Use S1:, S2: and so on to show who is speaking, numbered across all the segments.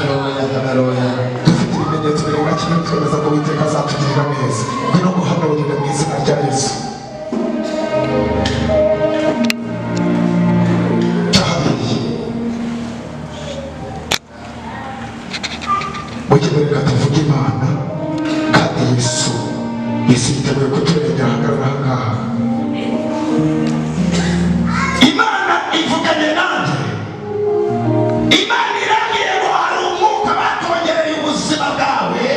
S1: Haleluya, haleluya.
S2: Dufite ibimenyetso birenga kimwe twemeza ko Uwiteka azatugirira neza. Ngwino guhanurire mu izina rya Yesu. Cyahabiye mujye mureka tuvuge Imana, kandi Yesu, Yesu yiteguye kuturengera. Ahagarara aha ngaha. Imana ivuganye nanjye. Imana irambwiye ngo hari umwuka batongereye ubuzima bwawe.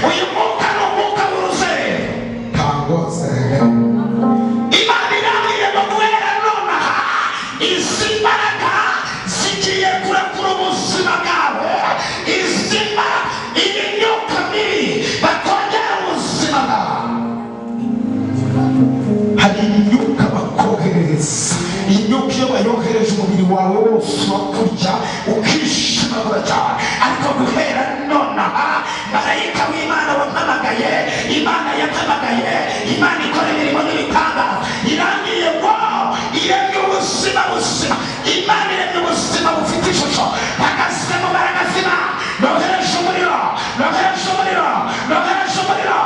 S2: Uyu mwuka ni umwuka w'uruzerero ntangozere. Imana irambwiye ngo guhera nonaha izi mbaraga zigiye kurekura ubuzima bwawe. Izi mbaraga, iyi myuka mibi batongera ubuzima bwawe, hari imyuka bakoherereza. Iyi myuka iyo bayohereje, umubiri wawe wose urakurya, ukishimagura cyane. Ariko guhera nonaha, marayika w'Imana wampamagaye, Imana yampamagaye, Imana ikora imirimo n'ibitangaza, irangiye ngo iremye ubuzima buzima. Imana iremye ubuzima bufite ishusho. Mpagaze mu mbaraga z'Imana. Nohereje umuriro, nohereje umuriro, nohereje umuriro.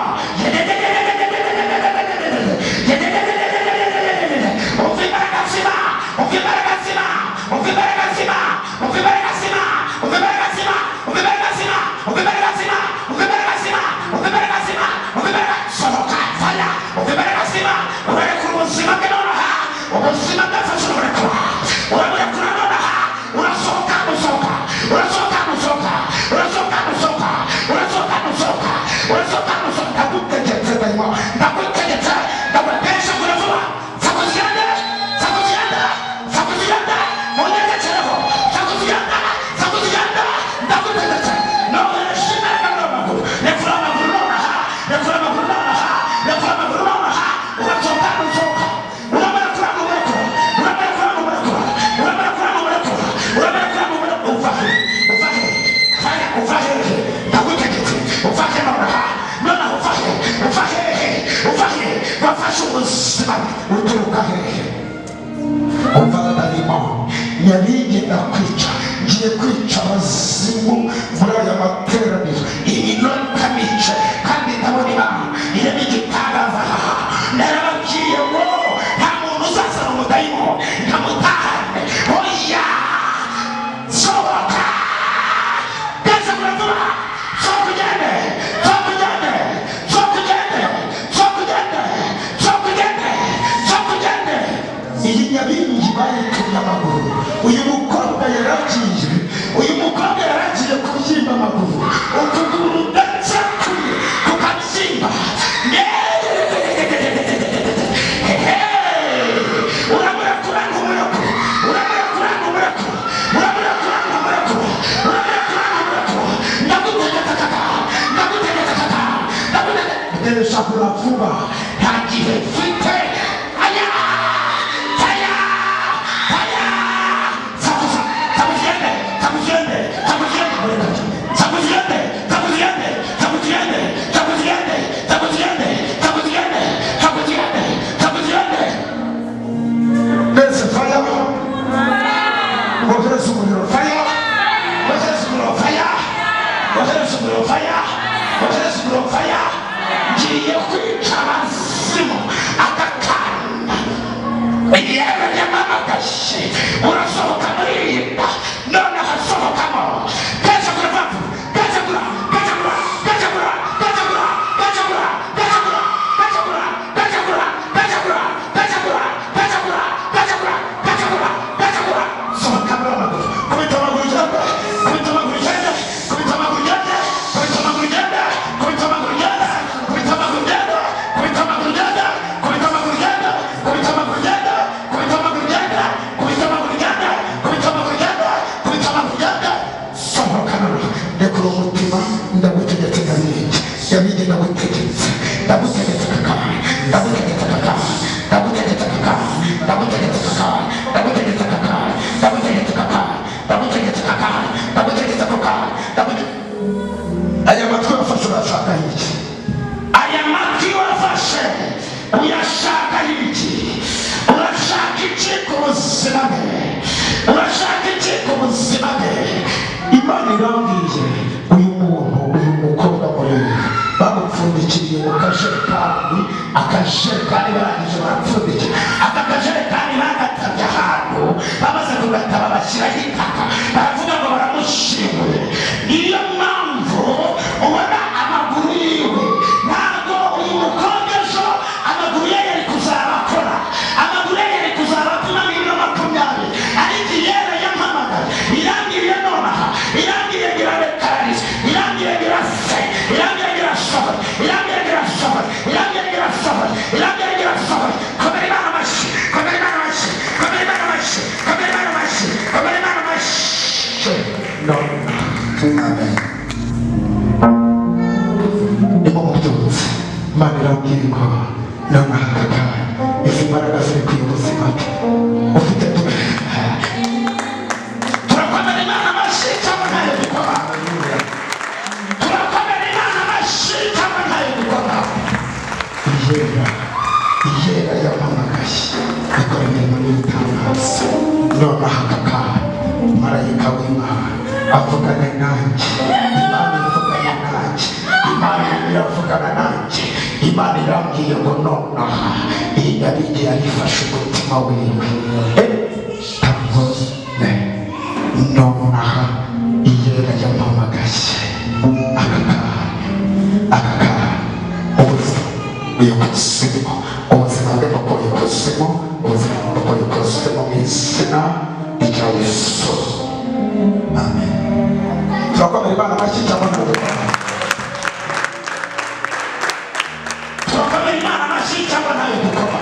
S2: Umva imbaraga z'Imana, umva imbaraga z'Imana, umva imbaraga z'Imana, umva imbaraga z'Imana, umva imbaraga z'Imana, umva imbaraga z'Imana, umva imbaraga z'Imana, umva imbaraga z'Imana, umva imbaraga z'Imana, umva imbaraga. Sohoka, faya! Umva imbaraga z'Imana. Urarekura ubuzima bwe nonaha. Ubuzima bwafashe, uraburekura, uraburekura nonaha. Urasohoka, usohoka, urasohoka, usohoka, urasohoka, usohoka, urasohoka, usohoka, urasohoka, usohoka. Ndagutegetse ndayimo, ndagutegetse, ndagutegetse vuba. Sakuzigende, sakuzigende, sakuzigende, munyegekereho. Sakuzigende, sakuzigende, ndagutegetse. Nohereje imbaraga muri amaguru. Rekura amaguru nonaha, rekura amaguru nonaha, rekura amaguru nonaha. Urasohoka, usohoka, uramurekura, umurekura, uramurekura, umurekura, uramurekura, umurekura, uramurekura, umurekura. Uva he? Uva he? Faya! Uva hehe? Ndagutegetse, uva he nonaha, nonaha. Uva he? Uva hehe? Uva he? Wafashe ubuzima bwe, uturuka hehe? Umva ndarimo nyabingi, ndakwica. Ngiye kwica abazimu muri aya materaniro iminota mice, kandi ndabona Imana irema igitangaza. Narababwiye ngo nta muntu uzazana umudayimoni nkamutahane. Oya, sohoka bwese buravuba. Sohoka ugende, sohoka ugende, sohoka ugende, sohoka ugende, sohoka ugende, sohoka ugende. Iyi nyabingi bayitumye amaguru. Uyu mukobwa yaragiye, uyu mukobwa yaragiye kubyimba amaguru, ukuguru ndetse kuri kukabyimba. Uramurekura, ntumurekura, uramurekura, ntumurekura, uramurekura, ntumurekura, uramurekura, ntumurekura. Ndagutegetse kaka, ndagutegetse kaka, ndagutegetse. Vuba, nta gihe mfite. Aya, aya, aya! Sakuza, sakuzigende, sakuzigende, sakuzigende, sakuzigende, sakuzigende, sakuzigende, sakuzigende, sakuzigende, sakuzigende, sakuzigende, sakuzigende. Mbese faya! Wohereza umuriro, faya! Wohereza umuriro, faya! Wohereza umuriro, faya! Wohereza umuriro, faya! Ngiye kwica abazimu aka kanya. Yewe nyamamagashi, urasohoka muri iyi nda noneho. Sohokamo gacagura vavu, gacagura, gacagura, gacagura, gacagura, gacagura, gacagura, gacagura, gacagura, gacagura, gacagura, gacagura, gacagura, gacagura, gacagura. Sohoka muri amaguru. Kubita amaguru ugende, kubita amaguru ugende, kubita amaguru ugende, kubita amaguru ugende, kubita amaguru ugende, kubita amaguru ugende, kubita amaguru ugende, kubita amaguru ugende, kubita amaguru ugende, kubita amaguru ugende, kubita amaguru ugende, kubita amaguru ugende, kubita amaguru ugende. Sohoka noneho, rekura umutima. Ndagutegetse nyabingi, nyabingi, ndagutegetse, ndagutegetse kaka, ndagutegetse kaka, ndagutegetse kaka, ndagutegetse kaka, ndagutegetse kaka, ndagutegetse kaka, ndagutegetse kaka, ndagutegetse kaka, ndagutegetse. Aya matwi wafashe urashaka iki? Aya matwi wafashe uyashaka iki? Urashaka iki ku buzima bwe? Urashaka iki ku buzima bwe? Imana Irambwiye, uyu muntu, uyu mukobwa muremure, bamupfundikiriye mu kajerekani. Akajerekani barangije barapfundikira. Aka kajerekani bagatabye ahantu, bamaze kugataba bashyiraho itaka, baravuga ngo baramushyinguye. Niyo mpamvu ubona amaguru yiwe, ntabwo uyu mukobwa ejo amaguru ye yari kuzaba akora, amaguru ye yari kuzaba apima nk'ibiro 20, ariko iyera yampamagaye irangiriye nonaha, irangiriye irarekarariza, irangiriye irase, irangiriye irasohora, irangiriye irasohora, irangiriye irasohora, irangiriye irasohora. Komera Imana amashyi, komera Imana amashyi, komera Imana amashyi, komera Imana amashyi, komera Imana amashyi. No.
S1: Amen.
S2: Nimo mubyutse, Imana irambwira ngo nonaha aka kanya izi mbaraga ziri ku ubuzima bwe ufite. Turakomera Imana amashyi cyangwa ntayo dukora? Turakomera Imana amashyi cyangwa ntayo dukora? Iyera, iyera yampamagaye ikora imirimo n'ibitangaza. Nonaha aka kanya marayika w'Imana avugane nanjye. Imana ivugane nanjye, Imana iravugana nanjye. Imana irambwiye ngo nonaha iyi nyabingi yarifashe umutima wiwe tamuze. Nonaha iyera yampamagaye aka kanya, aka kanya ubuzima buye kuzimu, ubuzima bwe bukuye kuzimu, ubuzima bukuye kuzimu mu izina rya Yesu.
S1: Amen.
S2: Turakomera Imana amashyi cyangwa ntabwo dukora? Turakomera Imana amashyi cyangwa ntayo dukora?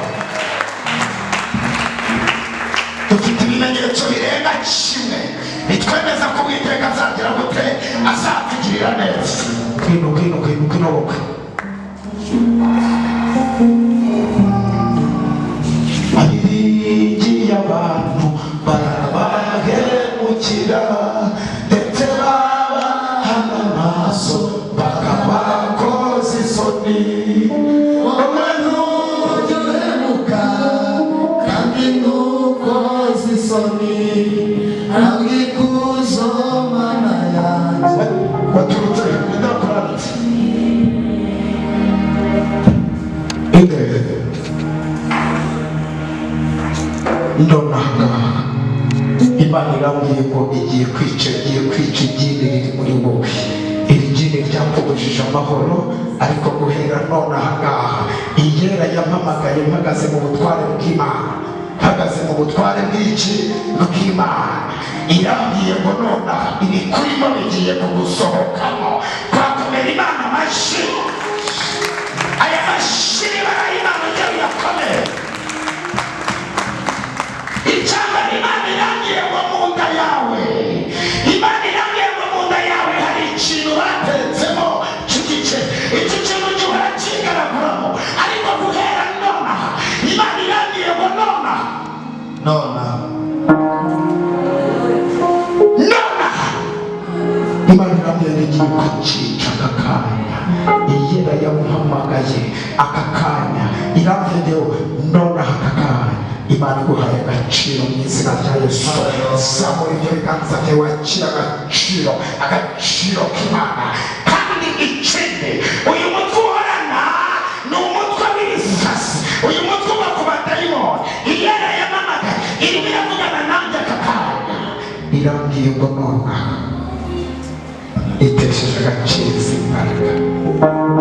S2: Dufite ibimenyetso birenga kimwe bitwemeza ko Uwiteka azagira gute? Azatugirira neza. Kwino, kwino, kwino, kwino wowe. Abiringiye abantu barabahemukira, ndetse babahana amaso bakabakoza isoni.
S1: Wowe ntujya uhemuka kandi ntukoze isoni, ntabwo ikuzo Mana yanjye.
S2: Waturutse idakuranditse inde. Ndonaga Imana irambwiye ngo igiye kwica, igiye kwica igini riri muri wowe. Iri jini ryakubujije amahoro, ariko guhera none aha ngaha iyera yampamagaye mpagaze mu butware bw'Imana, mpagaze mu butware bw'iki? Bw'Imana. Irambwiye ngo nonaha ibikurimo bigiye kugusohokamo. Twakomera Imana amashyi. Aya mashyi niba ari Imana, ujya uyakomere. Icyamba Imana irambwiye ngo mu nda yawe, Imana irambwiye ngo mu nda yawe hari ikintu bateretsemo cy'igice. Iki kintu gihora kigaraguramo, ariko guhera nonaha Imana irambwiye ngo nonaha,
S1: Nona.
S2: Nonaha Imana irambwiye ngo igiye kucyica aka kanya. Iyera yamuhamagaye aka kanya irambwiye ngo nonaha aka kanya Imana iguhaye agaciro mu izina rya Yesu. Zamura ibyo biganza byawe wakira agaciro, agaciro k'Imana. Kandi ikindi, uyu mutwe uhorana ni umutwe w'ibisasi, uyu mutwe uba ku badayimoni. Iyera yamamagaye irimo iravugana nanjye aka kanya, irambwiye ngo nonaha itesheje agaciro izi mbaraga,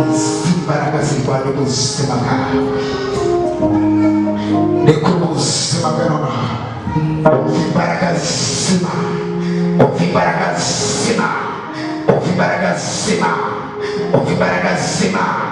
S2: izi mbaraga zirwanya ubuzima bwawe. Reka ubuzima bwa nonaha umva imbaraga z'Imana, umva imbaraga z'Imana, umva imbaraga z'Imana, umva imbaraga z'Imana,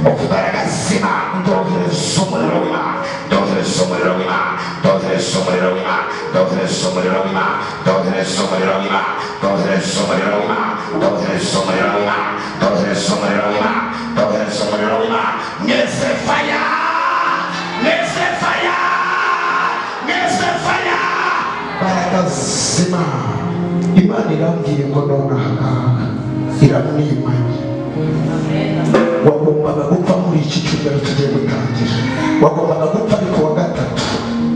S2: umva imbaraga z'Imana. Ndohereza umuriro w'Imana, ndohereza umuriro w'Imana, ndohereza umuriro w'Imana, ndohereza umuriro w'Imana, ndohereza umuriro w'Imana, ndohereza umuriro w'Imana, ndohereza umuriro w'Imana, ndohereza umuriro w'Imana, ndohereza umuriro w'Imana. Mwese fire, mwese fire, mwese fire, mbaraga z'Imana. Imana irambwiye ngo nonaha ngaha iramwimanye. Wagombaga gupfa muri iki cyumweru tugiye gutangira, wagombaga gupfa ariko wa gatatu.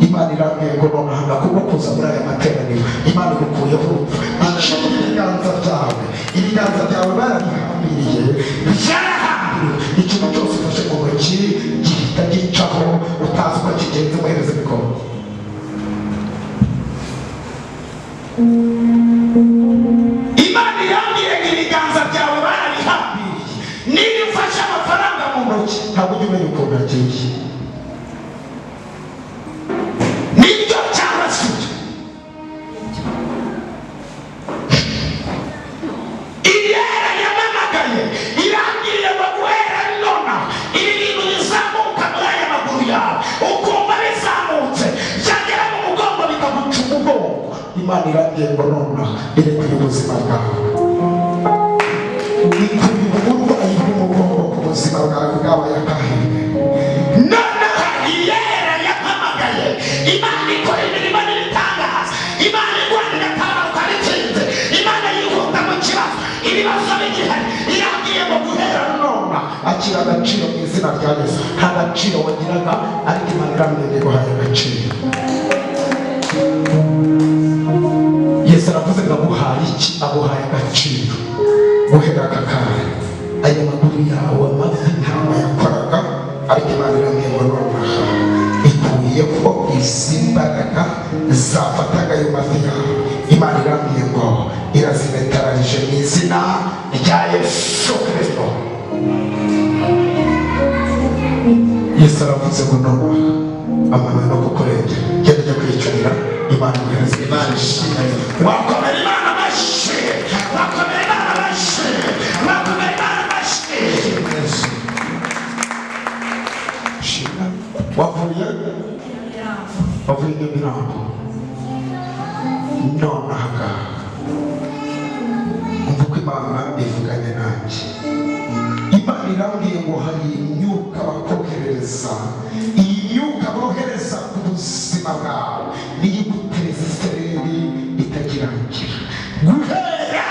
S2: Imana irambwiye ngo nonaha kubwo kuza muri aya materaniro Imana igukuyeho urupfu. Icyo ibiganza byawe.
S1: Barabihambiriye, byarahambiriwe. Ikintu cyose ufashe mu ntoki gihita gicaho utazi uko kigenze. Muhereze mikoro.
S2: Imana irambwiye ngo ibiganza byawe barabihambiriye. Niba ufashe amafaranga mu ntoki,
S1: ntabwo ujya umenya ukuntu agiye.
S2: Nibyo cyangwa si byo? Iyera yamamagaye irambwiriye ngo guhera nona ibi bintu bizamuka muri aya maguru yawe, ukumva bizamutse, byagera mu mugongo bikaguca umugongo.
S1: Imana irambwiye ngo nonaha irekuye ubuzima bwawe, ikuye uburwayi bw'umugongo ku buzima bwawe bwabaye akahirwe.
S2: Noneho iyera yampamagaye, Imana ikora imirimo n'ibitangaza, Imana irwana igatabaruka bitinze, Imana yihuta mu kibazo ibibazo bigihari, irambwiye ngo guhera
S1: nona akira agaciro mu izina rya Yesu. Nta gaciro wagiraga, ariko Imana irambwiye ngo iguhaye agaciro. Yesu aravuze ngo aguhaye iki? Aguhaye agaciro. Guhera aka kanya aya maguru yawe, amavi ntabwo yakoraga, ariko Imana irambwiye ngo nonaha ikuyeho izi mbaraga zafataga ayo mavi yawe. Imana irambwiye ngo irazimetararije mu izina rya Yesu Kirisito. Yesu aravuze ngo nonaha amano no kukurengera. Genda ujya kwiyicarira. Imana iguhereze.
S3: Imana ishimwe.
S2: Wakomera Imana amashyi, wakomera Imana amashyi, wakomera Imana amashyi.
S3: Yesu.
S1: Shimwa. Wavuye Nyamirambo. Nonaha ngaha umva uko Imana ivuganye nanjye. Imana irambwiye ngo hari imyuka bakoherereza. Iyi myuka bohereza ku buzima bwawe niyo iguteza isereri itagirangira.
S2: Guhera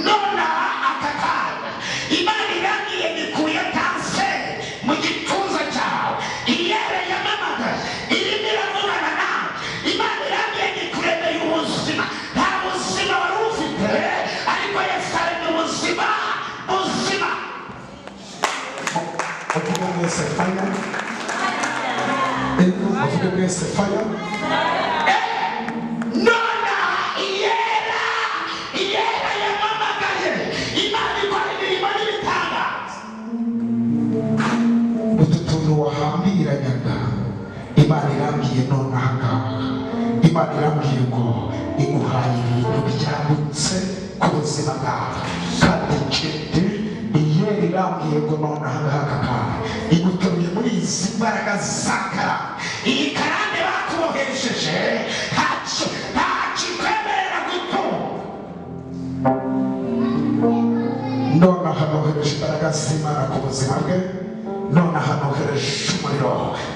S2: nonaha aka kanya, Imana irambwiye ikuye kanseri mu gituza cyawe. Iyera yamamagaye irimo iravugana nawe. Imana irambwiye ikuremeye ubuzima. Nta buzima wari ufite, ariko Yesu aremye ubuzima buzima.
S1: Muvuge mwese fire. Muvuge mwese fire.
S2: Nonaha iyera yamamagaye, Imana ikora imirimo n'ibitangaza.
S1: Utu tuntu wahambiranyaga, Imana irambwiye nonaha ngaha, Imana irambwiye ngo iguhaye ibintu byagutse ku buzima bwawe. Kandi ikindi, iyera irambwiye ngo nonaha ngaha aka kanya iguteruye muri izi mbaraga za karande.
S2: Iyi karande bakubohesheje ntakikwemerera gutunga.
S1: Nonaha nohereje imbaraga z'Imana ku buzima bwe. Nonaha nohereje umuriro,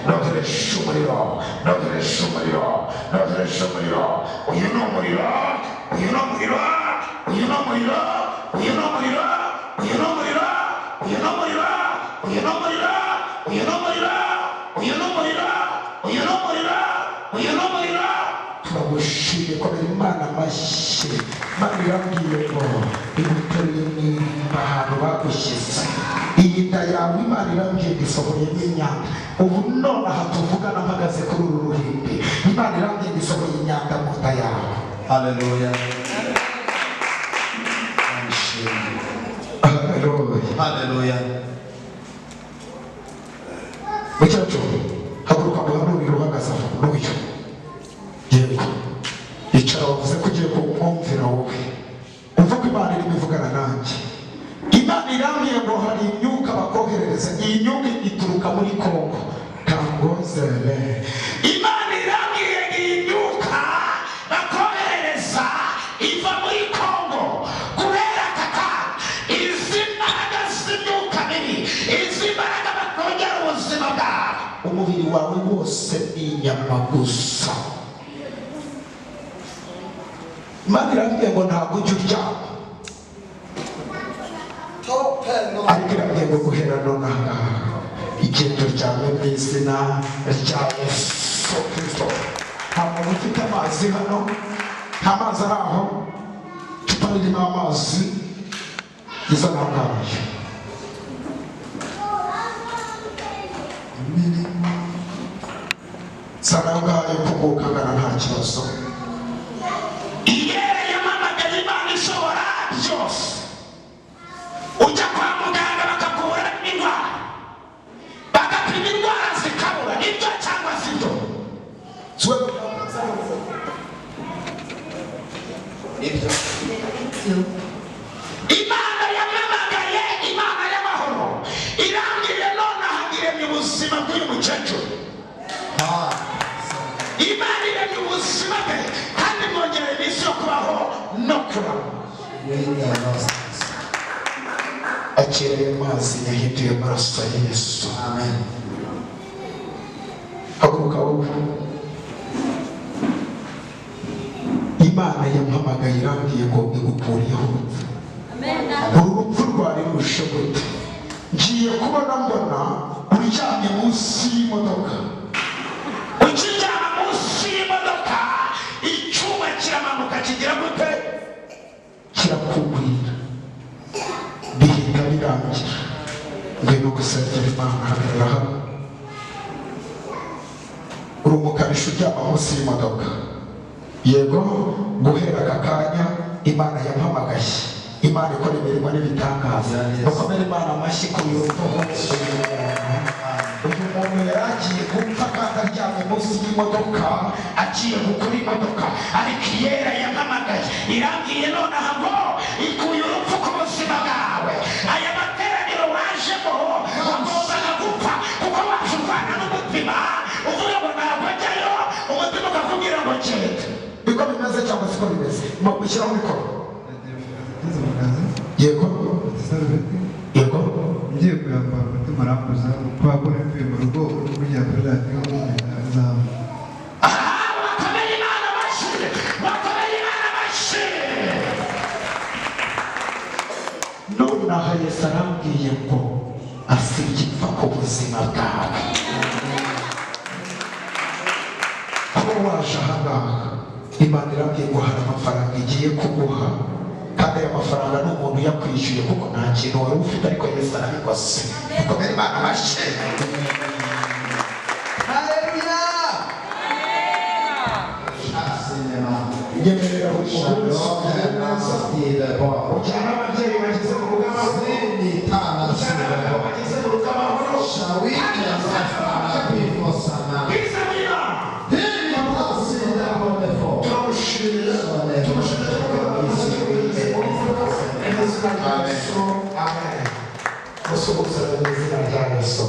S1: nohereje umuriro, nohereje umuriro, nohereje umuriro.
S2: Uyu ni umuriro, uyu ni umuriro, uyu ni umuriro, uyu ni umuriro, uyu ni umuriro, uyu ni umuriro, uyu ni umuriro, uyu ni umuriro, uyu ni umuriro, uyu ni umuriro, uyu ni umuriro.
S1: Turagushimiye. Komera Imana amashyi. Imana irambwiye ngo iguteruye mu irimba ahantu bagushyize. Iyi nda yawe, Imana irambwiye ngo isohoyemo imyanda. Ubu nonaha tuvugana, mpagaze kuri uru ruhimbi, Imana irambwiye ngo isohoye imyanda mu nda yawe.
S3: Haleluya. Imana ishimwe.
S1: Haleluya.
S3: Haleluya.
S1: Mukecuru, haguruka muhanurire uhagaze aho. N'uyu, yego, icara. Wavuze ko ugiye kumwumvira wowe. Umva ko Imana irimo ivugana nanjye. Imana irambwiye ngo hari imyuka bakoherereza. Iyi myuka ituruka muri Kongo kangozere.
S2: Imana irambwiye ngo iyi myuka bakoherereza iva muri Kongo. Guhera aka kanya izi mbaraga z'imyuka mibi, izi mbaraga bakongera ubuzima bwawe,
S1: umubiri wawe wose ni inyama gusa. Imana irambwiye ngo ntabwo ujya uryama, ariko irambwiye ngo guhera nonaha igenda uryame mu izina rya Yesu Kirisito. Nta muntu ufite amazi hano? Nta mazi ari aho? Icupa ririmo amazi. Gisa naho ngayo. Sa naho ngayo kuguka ngana nta kibazo.
S2: Iyera yamamagaye, Imana ishobora byose. Ujya kwa muganga bakakubura indwara, bagapima indwara zikabura. Nibyo cyangwa si byo?
S1: Siwe.
S3: Nibyo.
S2: Imana yamamagaye, Imana y'amahoro irambwiye nonaha iremye ubuzima bw'uyu mukecuru. Imana iremye ubuzima bwe kandi mwongerera iminsi yo kubaho no kurama.
S1: Akira ayo mazi yahinduye amaraso ya Yesu.
S3: Amen.
S1: Haguruka wowe. Imana yampamagaye irambwiye ngo igukuriyeho urupfu. Uru rupfu rwari ruje gute? Ngiye kubona mbona uryamye munsi y'imodoka.
S2: Ukiryama munsi y'imodoka, icyuma kiramanuka kigira gute?
S1: Kirakugwira, bihita birangira. Ngwino gusengera Imana. Hagarara hano. Uri umukanishi uryama munsi y'imodoka. Yego, guhera aka kanya Imana yampamagaye, Imana ikora imirimo n'ibitangaza. Mukomere Imana amashyi ku uyu muntu yari agiye gupfa kandi aryamye munsi y'imodoka,
S2: agiye gukura imodoka, ariko Iyera yampamagaye irambwiye nonaha ngo ikuye urupfu ku buzima bwawe. Aya materaniro wajemo wagombaga gupfa, kuko waje urwana n'umutima uvuga ngo ntabwo ajyayo, umutima ukakubwira ngo genda.
S1: Niko bimeze cyangwa siko bimeze? Mu gushyiraho mikoro.
S4: Ngeze mu kazi,
S1: Yego.
S4: mfite isarubeti.
S1: Yego.
S4: Ngiye kuyambara, umutima urambuza kubera ko nari mvuye mu rugo kujya kuri radiyo izamu.
S2: Aha bakomeye Imana amashyi, bakomeye Imana amashyi.
S1: Nonaha Yesu arambwiye ngo asibye ipfa ku buzima bwawe. Kuba waje ahangaha, Imana irambwiye ngo hari amafaranga igiye kuguha, kandi aya mafaranga ni umuntu uyakwishyuye, kuko nta kintu wari ufite, ariko Yesu arabikoze. Dukomere Imana amashyi.
S3: Haleluya.
S1: Nyemerera buri munsi ujyana ababyeyi bageze mu rugo amahoro, ujyana abagabo bageze mu rugo amahoro.
S2: Bwiza bw'Imana.
S1: Turamushimira, tumushimira mu izina rya Yesu. Amen. Musuhuzanye mu izina rya Yesu.